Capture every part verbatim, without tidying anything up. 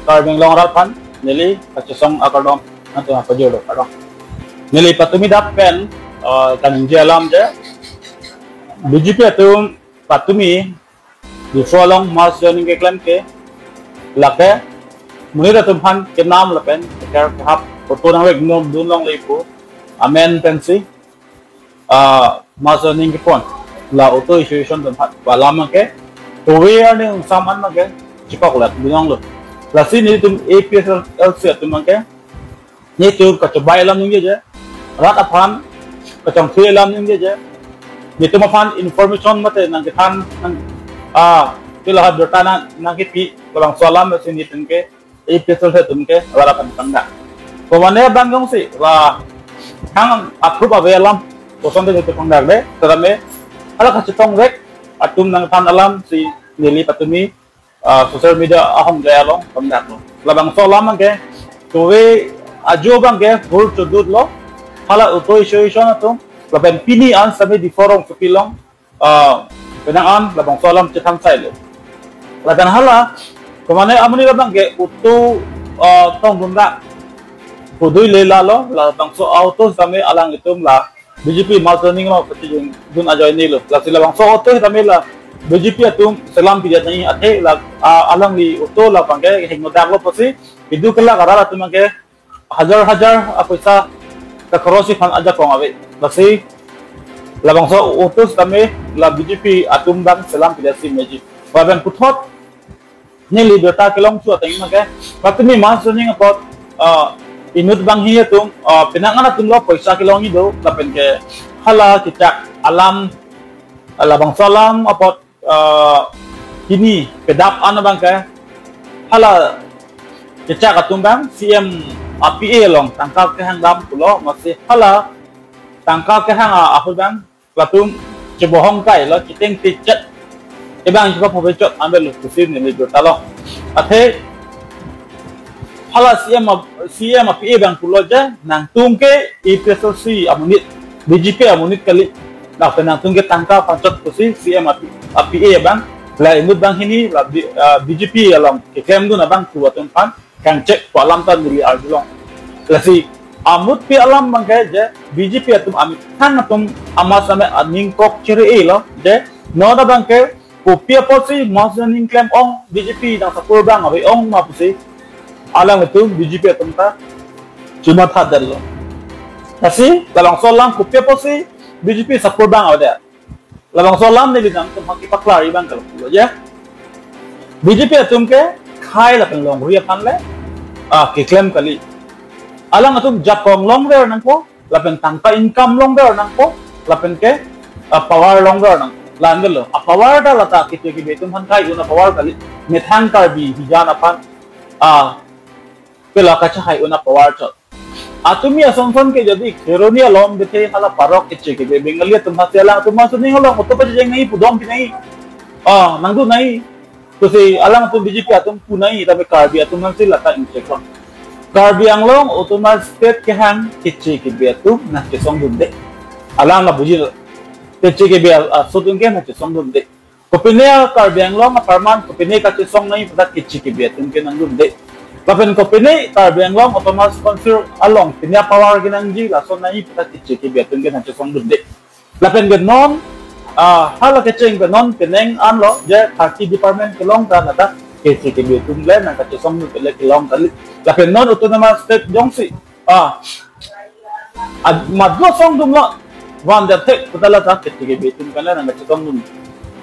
Karbi Anglong arat aphan neli kachesong akardom atum apajor do kardom. Neli patumi adap pen, uh, kaningje alam je B J P atum patumi Diphu along mass joining keklem ke lake monit atum aphan kenam lapen keker kehap auto nangvek nom dun longle pu amen pensi, ah, mass joining kepon la auto association atum aphan pu alam ke tove arni ungsam an ke chikok lak binong lo. Lasi nelitum A P H L C atum ke nelitum kachobai alam ningje je, rat aphan kachongsi alam ningje je, nelitum aphan information mate nangkethan nang, ah, pila ha birta nang nangkepi labangso alam si nelitum ke A P H L C atum ke rat aphan pangdak. Komane abang jongsi la hang approve ave alam kosonte nelitum pangdak de, tame hala kachetongvek atum nangthan alam si neli patumi, ah, social media ahong gaya along pangdak lo. Labangso alam ke tove ajo abang ke hur chodut lo. Hala auto association atum lapen pini an sitame Diphu rongsopi along, ah, penang an labangso alam chethan sai lo. Lapen hala komane amonit abang ke auto, ah, tong bunda pudui le lalo, labangso auto sitame alanglitum la B J P mass joining lo pachijung dun ajoine lo. Lasi labangso auto sitame la B J P atum selam pidetji athe la, ah, alangli auto labang ke hingno dak lo pusi, idu kelak arat atum ke hajar hajar apoisa kakrosi aphan ajakong ave. Lasi labangso auto sitame la B J P atum abang selam pidetsi meji. Lapen puthot neli birta kelong chu ateng ma ke, patumi mass joining apot, ah, inut banghi atum, ah, penang an atum lo poisa kelongji do, lapen ke hala kechak alam, labangso alam apot, ah, pini pedap an abang ke hala kechak atum abang C M a-P A along tangka kehang dam pulo, masi hala tangka kehang a-, ahut abang latum chebohong kai lo, chiteng tichot, ebang chuka phobe chot ambe lo pusi neli birta lo. Athe hala C M a-, C M a-P A abang pulo je nangtum ke A P H L C amonit, B J P amonit kali, lapen nangtum ke tangka pachot pusi C M a-P-, a-P A abang, la inut banghini la B-, ah, B J P along keklem dun abang tu atum aphan kangchek pu alam ta neli arjulong. Lasi amutpi alam abang ke je B J P atum amethang atum amat sitame aning kok chere-e lo je non abang ke kopi apotsi mass joining klem ong, B J P nang support abang ave ong ma pusi alanglitum B J P atum ta chomatha det lo. Lasi labangso alam kopi apotsi B J P support abang avedet, labangso alam neli nangtum aphan kepaklar abang ke lo je B J P atum ke khei lapen longri aphan le, ah, keklem kali. Alanglitum jakong longver nangpo, lapen tangka income longver nangpo, lapen ke, ah, power longver nang. La-an lo, a-power ta lata keche kebe atum aphan khei un a-power kali. Methang Karbi hijan aphan, ah, pela kachehai un a-power chot. Atumi asonson ke jadi Kheroni along bethe hala parok keche kebe Bengali atum hasi alangtum mass joining along auto pachejeng nangji pu dom pi nangji. Ah, nangdun nangji. Pusi alangtum B J P atum pu nangji, tapi Karbi atum nangsi lata inchek lo. Karbi Anglong Autonomous State kehang keche kebe atum nangchesong dunde. Alang la buji lo. Keche kebe a-, asot atum ke nangchesong dunde. Kopine Karbi Anglong apharman kopine kachesong nangji pu ta keche kebe atum ke nangdunde. Lapen kopine Karbi Anglong Autonomous Council along pine power kenangji lason nangji pu ta keche kebe atum ke nangchesong dunde. Lapen ke non, ah, hala kecheng ke non penang an lo je thirty department kelong ta lata keche kebe atum le nangkachesong dun pen le kelong kali. Lapen non Autonomous State jongsi, ah, ad-, madua song dum lo, van der thek pu ta lata keche kebe atum pen le nangkachesong dun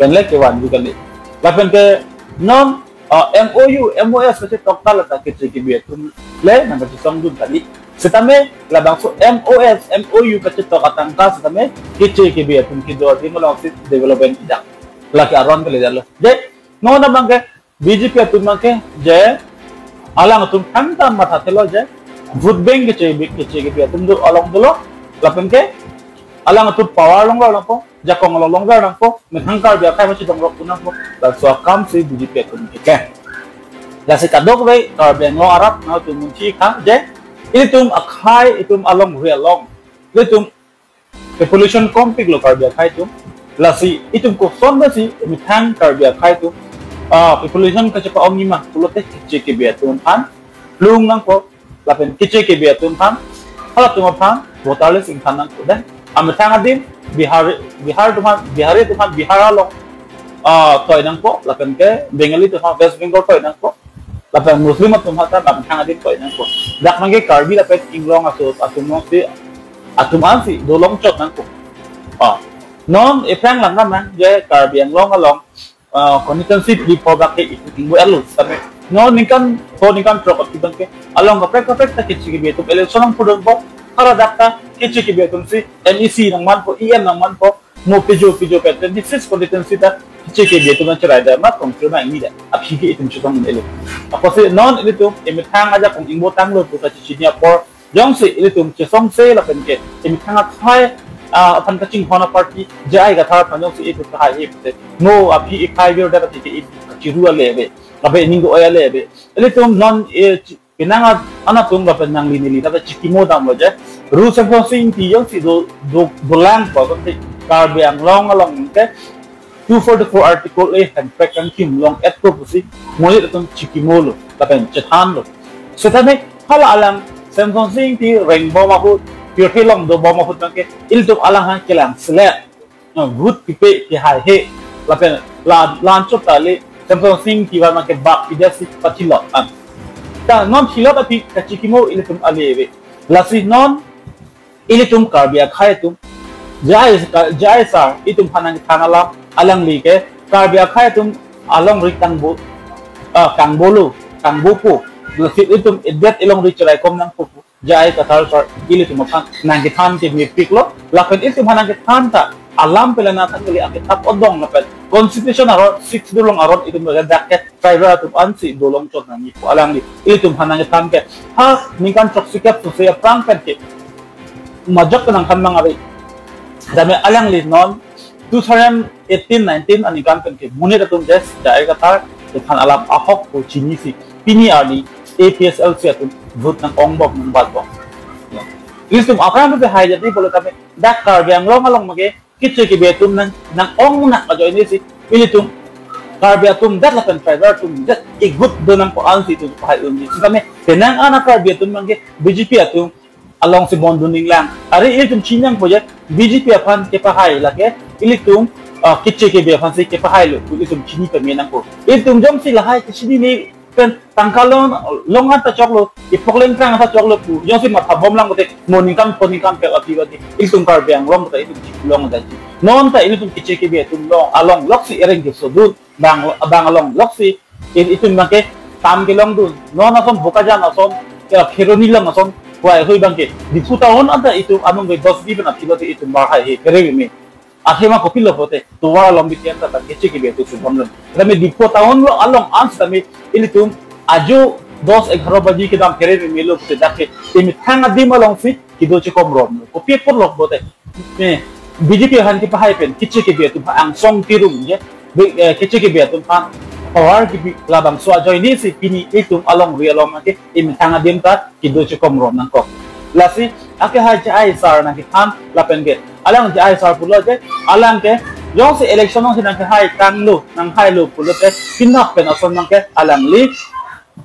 pen le kevan dun kali. Lapen ke non, ah, M O U, M O S kachetok ta lata keche kebe atum le nangkachesong dun kali. Sitame labangso M O S, M O U kachetok atangka sitame keche kebe atum kedo adim alongsi development idak. Lake aron kali det lo. Je, non abang ke B J P atum abang ke je alangtum thangta matha thelo je vote bank keche, keche kebe atum do along dolo, lapen ke alangtum power longver nangpo, jakong along longver nangpo, methang Karbi akhei masi dongrok un nangpo, laso akam si B J P atum ke. Lasi kadokave Karbi Anglong arat nangtum munthi tha je, itum akhei, itum alongri along, itum population kompik lo Karbi akhei atum. Lasi itum koson si methang Karbi akhei atum Ah, population kachepa-ong nima pulote Keche Kebe atum aphan lung nangpo, lapen Keche Kebe atum aphan, halatum aphan voter list ingthan nangpo. Dan amethang adim Bihar, Bihar atum aphan, Bihari atum aphan Bihar along ah, toi nangpo, lapen ke Bengali atum aphan West Bengal toi nangpo, lapen Muslim atum aphan ta amethang adim toi nangpo. Dak nangke Karbi lapen inglong aso atum alongsi, atum ansi dolong chot nangpo. Ah, non ephrang lang nang je Karbi Anglong along ah, constituency phli pho bak ke iku tingbu elu. Tapi non ningkan pho ningkan throk aphi abang ke along kaprek kaprek ta Keche Kebe atum election nangpudunpo. Haladak ta Keche Kebe atumsi M E C nangmanpo, E M nangmanpo, mo pijo pijo pen twenty six constituency ta Keche Kebe atum nangcherai da ma kongkir ma ini da. Aphi ke itum chutong elu. Apotsi non ilitum emethang ajakong ingbo tanglo pu kachechini apor jongsi ilitum chesongse lapen ke emethang akhai ah, aphan kachinghon aparty J I Kathar aphan jongsi itum kahai he pute, no aphi ikhai virdet aphi ke itum kachiru ale ave, lapen ining do-oi ale ave. Ilitum non eh, chi- penang a- anatum lapen nangli neli lapen chikimo damlo je, Ru Semphonsing Ingti jongsi do do dolang ko, jongsi Karbi Anglong along ke two forty-four article A hemprek kangkim long-etpo pusi monit atum chikimolo lapen chethanlo. Setame hala alang Semphonsing Ingti rengbom ahut, pirthe along dobom ahut abang ke ilitum alang aphan kelang selet, ah, vote pipe kehaihe, lapen la lanchot tali Semphonsing Ingti abang ke bak pidetsi pathilot an. Ta non thilot aphi kachikimo ilitum ale ave. Lasi non ilitum Karbi akhai atum, J I, J I sir, itum aphan nangkethan alam, alangli ke Karbi akhai atum alongri kangbo, ah, kangbolo, kangbopo. Lasi itum edet ilongri cheraikom nangpo pu J I Kathar sir ilitum aphan nangkethan ke mepiklo, lapen itum aphan nangkethan ta alam pela nangthan kali akethap odong lapen constitution aron, six schedule along aron itum dak ke tribal atum ansi dolong chot nangji pu alangli ilitum aphan nangkethan ke, ha ningkan throksi kep sose aphrang pen ke majok ke nangthan mang ave. Tame alangli non two thousand eighteen nineteen aningkan pen ke monit atum je J I Kathar kethan alam ahok pu chinisi pini arni A P H L C atum vote nang-ongbom nangbatbom. Ilitum aphrang pen hai jati pulo tame dak Karbi Anglong along abang ke Keche Kebe atum nang nang-ong nak ajoinesi ilitum Karbi atum det lapen tribal atum det igut do nangpo ansi itum pahai unji. Setame penang an a Karbi atum abang ke B J P atum alongsi bondun ninglang. Are ilitum chiningpo je B J P aphan kepahai lake ilitum ah, Keche Kebe aphansi kepahailo pu ilitum chini pame nangpo. Ilitum jongsi lahai kechinine pen tangka long long anta choklo, ipokleng krang anta choklo pu jongsi mathabom lang pute mo ningkan pho ningkan pek aphi bati ilitum Karbi Anglong ta ilitum chiklong daji. Non ta ilitum Keche Kebe atum long along loksi ereng kesodun, bang bang along loksi i- itum abang ke kam kelongdun. Non ason Bokajan ason, ya, Kheroni along ason, wai hui abang ke Diphu town anta itum anung ke dos di pen aphi bati itum bar hai he kere me. Athema kopilo pute, tovar along B T M ta tangke Keche Kebe atum subom lon. Tame Diphu town lo along an tame ilitum ajo dos egharo baji kedam kere melo pute dak ke emethang adim alongsi kedo chekom rom. Kopi apot lo pute. Eh, B J P aphan kepahai pen Keche Kebe atum aphan angsong tirung je. Be- eh, Keche Kebe atum aphan power kepi labangso ajoinesi pini itum alongri along ke emethang adim ta kedo chekom rom nangkok. Lasi akehai J I sir nangkethan lapen ke alang J I sir pulo je alang ke jongsi election alongsi nangkehai tanglo nanghailo pulote pinap pen ason abang ke alangli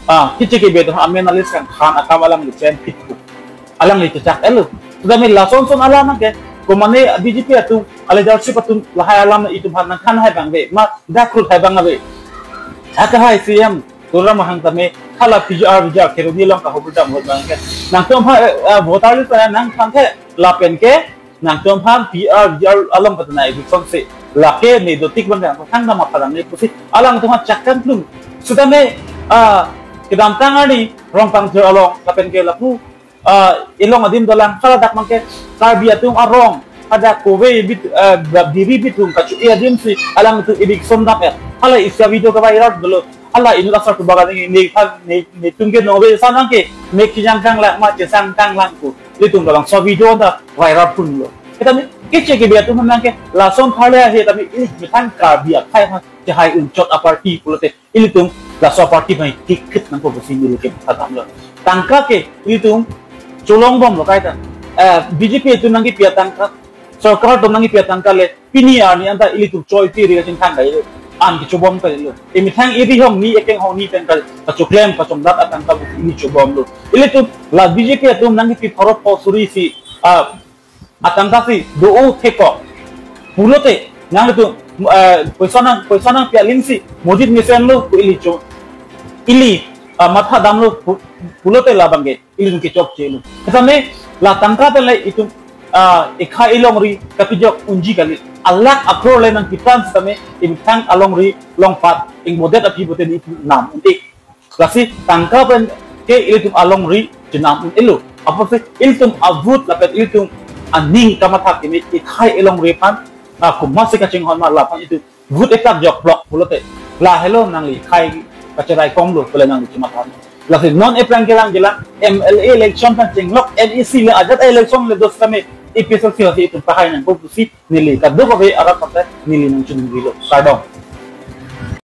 ah, Keche Kebe atum amen alis kangthan akam alangli chen phitpo. Alangli chechak elo. Setame lason son alam abang ke komane B J P atum, a leadership atum lahai alam itum aphan nangthan hai abang ave, ma dakrut hai abang ave. Akehai C M Tuliram Ronghang tame hala P G R, V G R Kheroni along kahobur dam hot abang ke nangtum aphan eh, eh, voter list pen nangthan the lapen ke nangtum aphan P R, V R along patna eviction si lake ne dotik abang nangtum aphan thangta matha nangne pusi alangtum aphan chak kangklung. Setame ah, kedamtang arni Rongpangthir along lapen ke lapu ah, ilong adim dolang haladak abang ke Karbi atum arong hadak kove bit ah, ba- biri bithung kachu-i adimsi alangtum eviction dam et. Hala isi video ke viral dolo. Hala inut asar tu bagan ini ne khan ne ne tum ke nove sanang ke ne kijang kanglang ma chesang kanglang pu. Ilitum labangso video ta viral phunlo. Kita ni Keche Kebe atum abang ke lason thale ahe tame ili methang Karbi akhai ha chehai unchot a party pulote ilitum laso party pen kikit nangpo pusi neli ke khatam lo. Tangka ke ilitum cholongbomlo kaita. Eh, B J P atum nangkepi atangka, sorkar atum nangkepi atangka le pini arni anta ilitum choi tiri kachingthang kailo. an kechobom kalilo. Emethang eri hongni, ekeng hongni pen ka, kachoklem, kachongdat atangka pu ili chobomlo. Ilitum la B J P atum nangkipi pharo pho suri isi, ah, atangka si do-o thekok pulote nanglitum, ah, poisa nang, poisa nangpi aling si Modi mesenlo pu ili cho, ili, ah, matha damlo pu-, pulote labangke ilitum kechokchelo. Setame la tangka pen le itum, ah, ekhai elongri kapejok unji kali. Alakh akror le nangkitan setame emethang alongri longpat ingbodet aphi pute itum nam un-e. Lasi tangka pen ke ilitum alongri chenam un-elo. Apotsi ilitum avote lapen ilitum aning kamatha kimi ekhai elongri aphan, ah, komatsi kachinghon ma laphan itum vote ektak jokplok pulote, lahelo nangli khei kacherai komlo pule nangli chematha. Lasi non eplang kelang kelang M L A election pen chenglok M A C le ajat election le do setame A P H L C lasi itum pahai nangkok pusi neli kadokave arat pate neli nangchungrilo. Kardom.